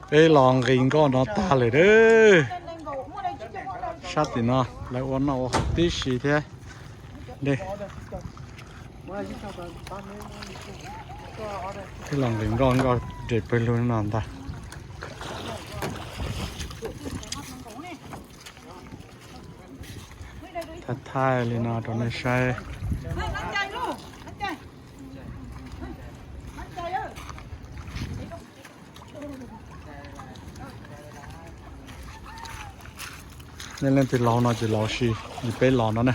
Peb los nqis nkoj no tag lawm dab. Sab tim no lawv ua noj ua haus tib si thiab. Peb los nqis nkoj, nkoj deb pawg lug no ntag. Thaij thaij li no rau nej saib. Nej leej twg laus no ces laus, sis yus peb los no ne,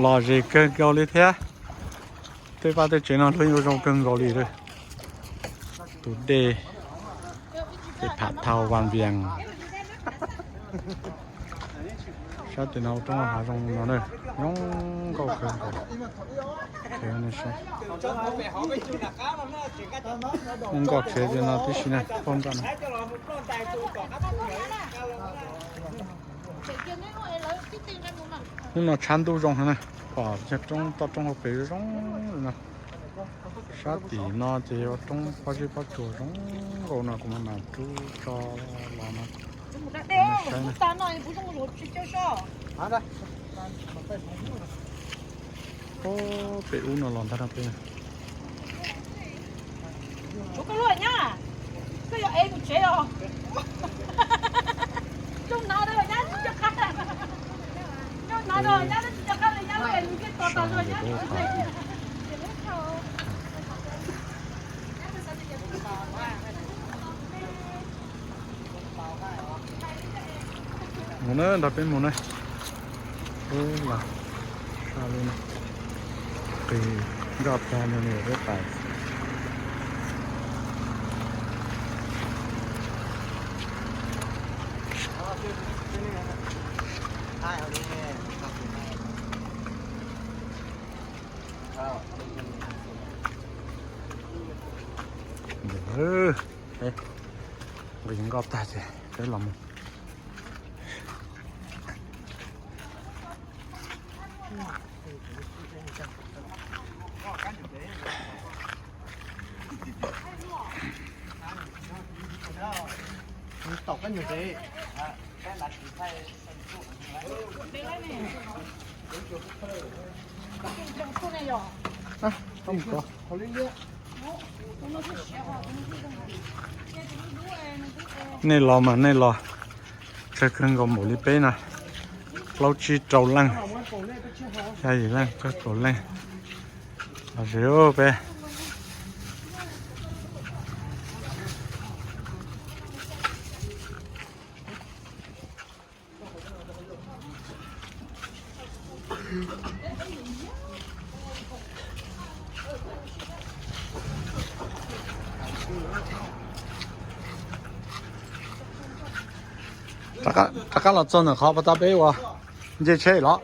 los ze kawg nkaus li thiab. Tej vaj tej tsev no luag yeej ua zoo kawg nkaus li. Tus dej, ces Phav Thau Vas Vias. Sab tim no ua roob hav zoo no na, zoo nkauj kawg nkaus. Nkoj khiav li no tib si na, nkoj no. Hnub no tshav ntuj zoo heev na, pom cov roob, toj roob hauv pes zoo zoo li no. Sab tim no ces ua roob pob zeb pob tsuas zoo nkauj no, kuv mam mam rub tso los no. Pem ub no los ntag no peb. Mus na, nrog peb mus na. Ub, los sab lub no, qis nkoj tag no peb pais. Nqis nkoj tag ces peb los mus. Nej los mas nej los tsawg kawg nkaus npaum li peb no, plaub tsib rau leej, xya yim leej, cuaj kaum leej. Los ze peb. Rov qab los txog ntawm qhov pas tas peb uas nce tsheb los.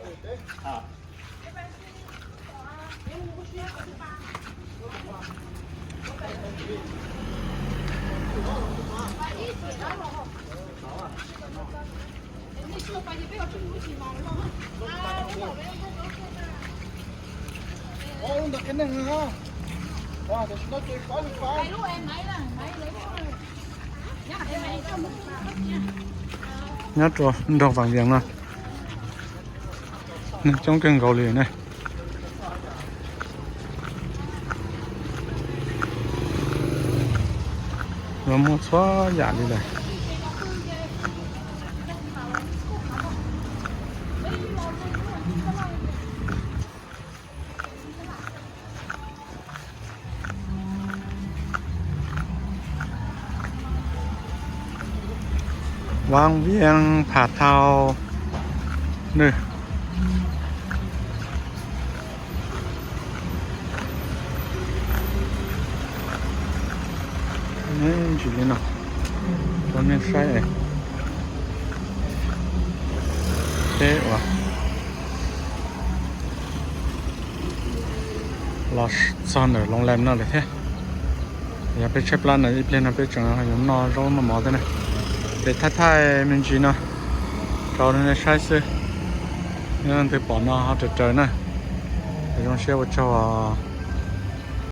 Nyob rau nroog Vam Vias no, neeg coob kawg nkaus li ne. Luag muaj txhua yam li lawm. Vam Vias Phav Thau nws ntsis li no rau nej saib. Peb uas los txog ntawm Loos Lees no lawm thiab. Yog peb tshaib plab no ib pliag no peb tseem yuav noj zaub noj mov thiab na. Ces thaij thaij me ntsis no rau nej saib xwb. Yog leej twg pom no ho raws raws na. Zoo siab ua tsaug os.